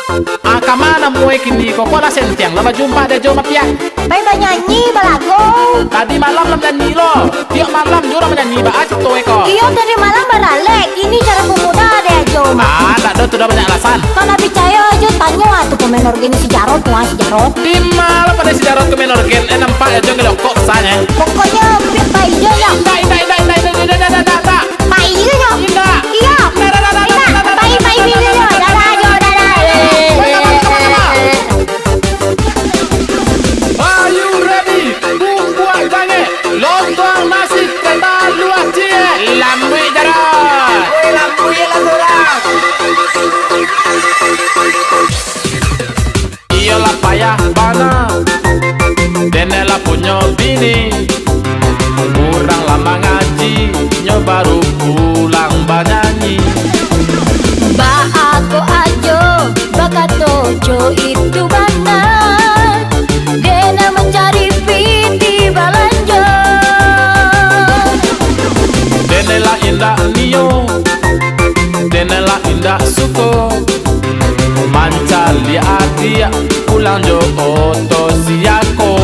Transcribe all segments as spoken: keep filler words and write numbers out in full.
Ah, ka ma namuah kini ko? Kok lah sentiang lah bajumpa dek Ajo Mapiak? Pai banyanyi, balagu. Tadi malam lah manyanyi lo. Tiok malam jo urang manyanyi, baa carito e ko? Iyo, tadi malam baralek. Kini caro pemuda dek Ajo. Ah, ndak do, tu dah banyak alasan. Kok ndak picayo Ajo, tanyo ah tu pemain orgen si Jarot tu, ah, si Jarot. Di ma lah pandai si Jarot tu main orgen? Eh, nampak Ajo ngelokok kesanyo. Pokoknyo, pai jo nyo. Indak, indak, indak, indak, indak, indak, indak, indak, indak. Pai jo nyo. Indak. Iyo. Indak, indak, indak, indak, indak, indak, indak, indak, indak, indak, indak, indak, indak, indak, indak, indak. Are you ready? Bumbuak jangek, lontong nasi, teh taluah ciek. Lambuik jalan. Oi, lambuik lah surang. Iyo lah payah bana, den lah punyo bini. Urang lah mangaji, nyo baru pulang banyanyi. Baa ko Ajo, bakato jo itu bana, den mancari pitih balanjo. Den lah indak nio, den lah indak suko, mancaliak adiak pulang jo oto siako.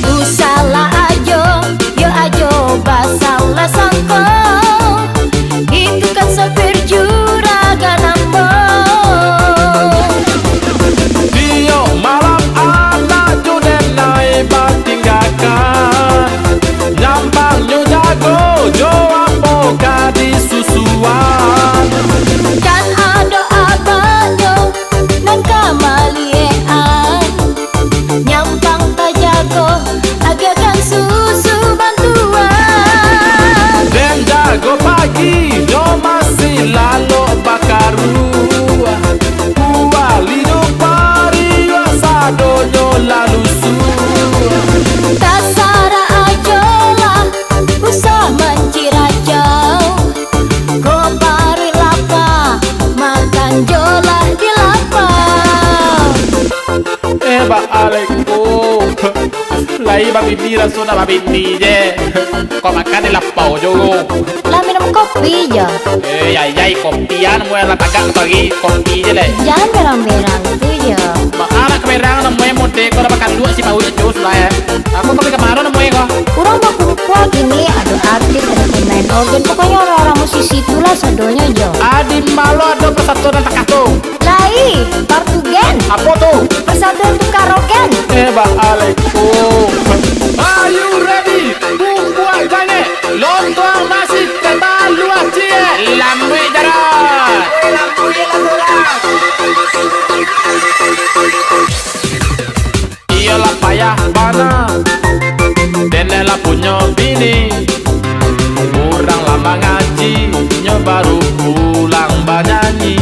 Usahlah Ajo, yo Ajo basalah sangko, itu kan sopir juragan ambo. Tiok malam anak jo den lai batinggakan, nyampang nyo jago jo ambo ka disusuan. Kan ado abaknyo nan ka maliekan, nyampang tajago, agiahkan susu bantuan. Den jago pagi, nyo masih lalok bakaruah. Kuali jo pariuang sadonyo lah lusuah. Tasarah Ajo lah, usah manciracau. Ko paruik lapa, makan jo lah di lapau. Eh, baa lai ko. Lai babini raso nak babini je. Kok makan di lapau jo. Lah minum kopi jo. Eh, yai, yai, kopi an, namuah lah tagak tu hari, kopi je deh. Jan berang-berang tu jo. Baa nak berang, namuah mode ko lah bakanduak si paruik jo sudah, eh. Aku kopi kamaro namuah ko. Urang bakumpua kini, ado artis, ado pemain orgen, pokoknyo urang-urang musisi tu lah sadonyo jo. Adi malu ado persatuan nan takah tu. Lai, Partugen. Apo tu? Persatuan Tukar Rogen. Eh, baa lai ko. Are you ready? Bumbuak jangek, lontong nasi, teh taluah ciek. Lambuik jalan. Iyo lah payah bana, den lah punyo bini. Urang lah mangaji, nyo baru pulang banyanyi.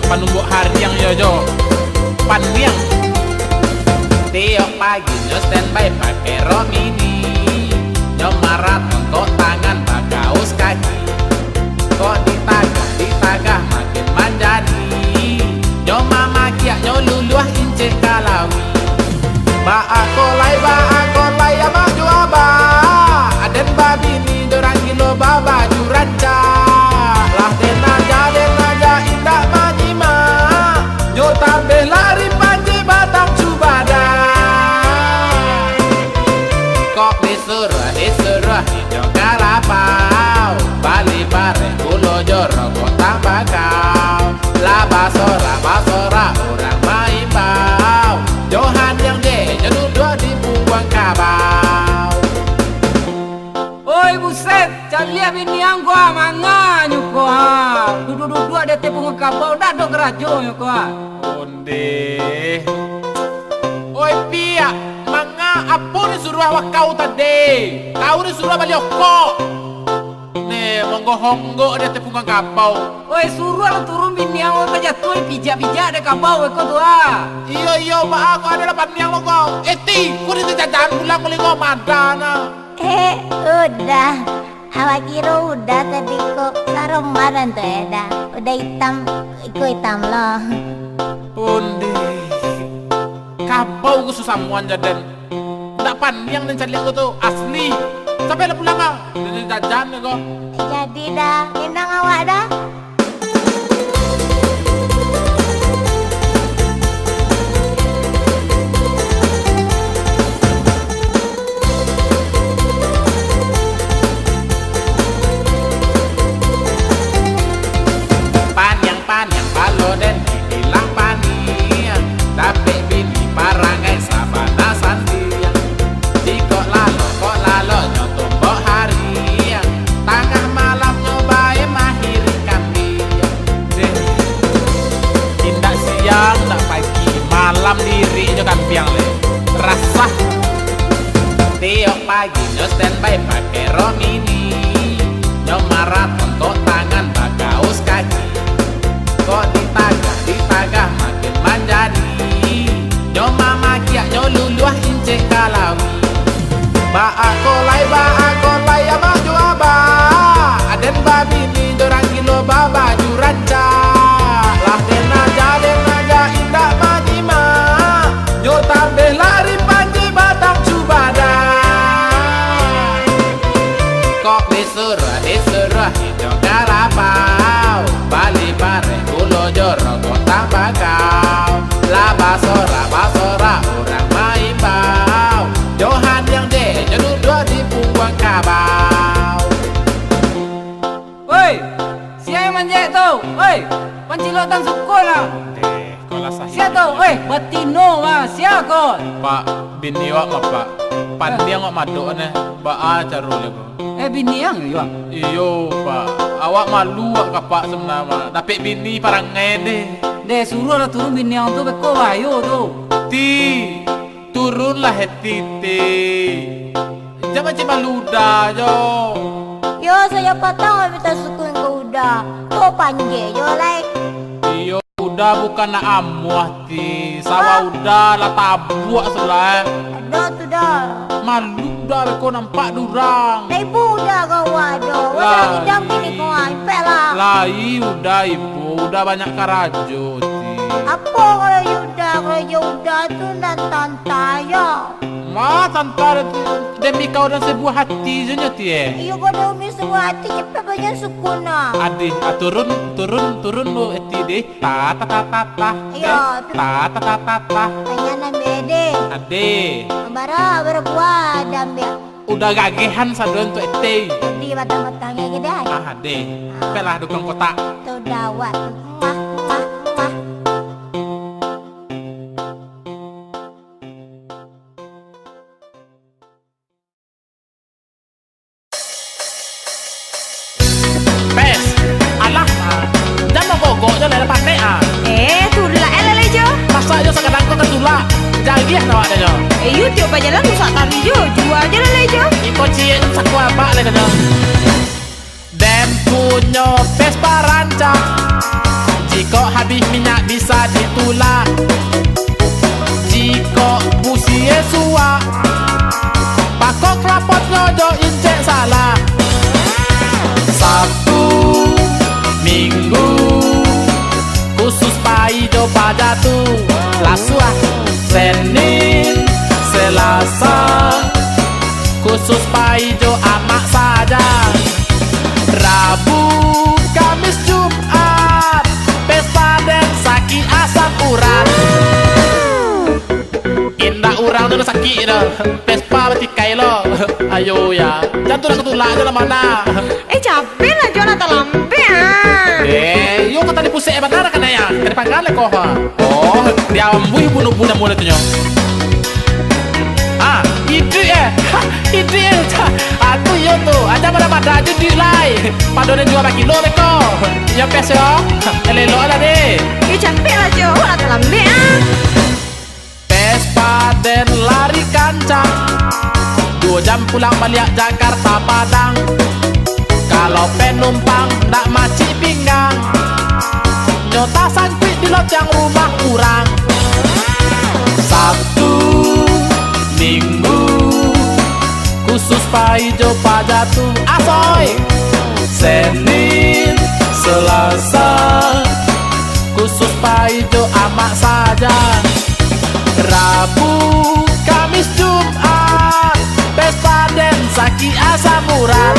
Panumbuak hariang yo jo paniang. Tiok pagi nyo standby pakai rok mini. Nyo maraton kok tangan bakaus kaki. Kok ditagah, ditagah makin manjadi. Nyo mamakiak, nyo luluah incek kalawi. Baa ko lai, baa ko lai, amak jo abah. Aden babini, dorang gilo babaju rancak. Lah den aja, den aja indak manyimak. Nyo tabeh lari pancik batang cubadak. Kok disuruah, disuruah inyo kalapau. Bali bareh gulo jo rokok tambakau. Lah basorak, basorak urang maimbau. Johan yang je, nyo duduak di pungguang kabau. Oi, buset, caliak bini ang ko, ah, manganyo ko, ah. Duduak-duduak di ateh pungguang kabau, dak ado karajonyo ko, ah. Ondeh. Oi, piak, manga apo disuruah wakau tadi? Kau disuruah bali okok. Neh, monggok-honggok di ateh pungguang kabau. Oi, suruahlah turun bini ang, oi, tajatuah, dipijak-pijak dek kabau beko tu, ah. Iyo, iyo, baa ko ado lah paniang lo kau. Eh, Ti, ko di jajan pulang bali ko madan, ah. Eh, Uda. Awak kiro Uda tadi ko saromaran tu, eh, Da. Uda itam, iko itam lo. Ondeh. Kabau ko susamuan jaden. Ndak paniang den caliak ko tu, asli. Sampai lah pulang ah. Den jajan ko. Jadi, Da, inang awak, Da. Paniang-paniang palo den dibilang paniang, dapek bini parangai sabana santiang. Jikok lalok, kok lalok nyo tumbok hariang, tangah malam nyo bae mahiri kambiang. Deh, indak siang, indak pagi, malam diri nyo kambiang le. Rasah. Tiok pagi nyo standby pakai rok mini. Nyo maraton kok tangan bakaus kaki. Kok ditagah, ditagah makin manjadi. Nyo mamakiak, nyo luluah incek kalawi. Baa ko lai, baa ko lai, amak jo abah. Aden babini, dorang gilo babaju rancak. Lah den aja, den aja indak manyimak. Nyo tabeh lari pancik batang cubadak. Kok disuruah, disuruah inyo kalapau. Bali bareh gulo jo rokok tambakau. Lah basorak, basorak urang maimbau. Johan yang je, nyo duduak di pungguang kabau. Woi, sia yang manjek tu? Woi, pancilok tan sukun lah. Deh, kau lah sahih. Sia tu? Woi, batino mah, sia ko? Pak, bini awak mah, Pak. Paniang awak madok neh, baa caro le ko? Eh, bini ang yo, Ang? Iyo, Pak. Awak malu awak ka Pak sabananyo mah. Dapek bini parangai deh. Deh, suruahlah turun bini ang tu, beko bahayo tu. Ti, turunlah Eti, Ti. Jan mancik malu Uda jo. Yo, sajo patang lah minta sukun ka Uda. Tu panjek jo lai. Iyo, Uda bukan nak amuah, Ti. Sawah Uda lah tabuak sudah, eh. Ado tu dah. Malu Uda beko nampak durang. Lah ibo Uda ka awak do. Wajah idam kini ko, ah, impek lah. Lai Uda ibo, Uda banyak karajo, Ti. Apo karajo Uda? Karajo Uda tu nan tanta yo. Ma tanta, demi kau dan sebuah hati je nyo, Ti, eh. Iyo, kau dan umi sebuah hati, cepat banyak sukun nah. Adih, ah, turun, turun, turun lo, Eti, deh. Ta, ta, ta, ta, ta. Iyo, deh. Ta, ta, ta, ta, ta. Banyak nambah, deh. Adih. Bara, bara buah ada ambil. Uda gagehan sadoan tu, Eti. Di batang-batang ya, gitu, ah. Ah, adih. Ah. Baiklah, dukung kotak. Tu dawat. Mah, mah, mah. Pes, alah, ah. Jan bagogok jo lai, lah panek, ah. Eh, tulak eh, lalai jo. Masak jo sakadang ko ka tulak. Jariah awak nyo. Eh, iyo, tiok bajalan rusak tali jo. Jua jo lalai jo. Iko ciek sakua abak lai kanyo. Den punyo pes parancak. Jikok habih minyak Saditulah, jikok busie suwak, pakok rapotnyo jo incek salah. Sabtu, Minggu, khusus pai jo paja tu. Lasuah, Senin, Selasa, khusus pai jo amak saja. Rabu, Kamis, Jumat, pesta den sakik asam urat. Indak urang tu sakik tu, Vespa batikai lo. Ayo ya, jan tulak-tulak ajo lah mana. Eh, capek lah jo, lah talambek ah. Eh, yo kok tadi pusek bana kan ya, kena panggal ko ha. Oh, diambuih bunuh-bunuh mulu tu nyo. Ah, iduik eh. Ha, iduik eh. Aku iyo tu. Aja mada-mada ajo duit lai. Pado den jua bakilo beko. Iyo pes yo. Elok-elok lah deh. Yo capek lah jo. Lah talambek ah. Pes paden lari kancang. Duo jam pulang baliak Jakarta Padang. Kalau penumpang ndak macik pinggang, nyo tasangkuik di lotiang rumah urang. Sabtu, Minggu, khusus pai jo paja tu. Asoi, Senin, Selasa, khusus pai jo amak saja. Rabu, Kamis, Jumat, pesta den sakik asam urat.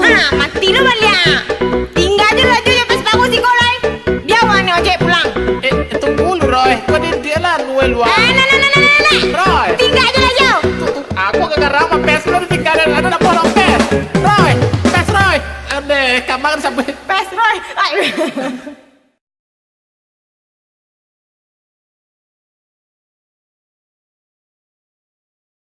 Ha, mati lo baliak. Tingga jo lah jo, jo pes baru siko lai. Bia wani ojek pulang. Eh, tunggu lu, Roy. Kau di dia lah, nue luar. Eh, nah, nah, nah, nah, nah, nah. Roy. Tingga jo lah jo. Tuh, tuh, aku agak ramah pes lu ditinggalkan. Aduh, nak bolong pes. Roy, pes, Roy. Adeh, kamar sampai. Pes, Roy. Ai.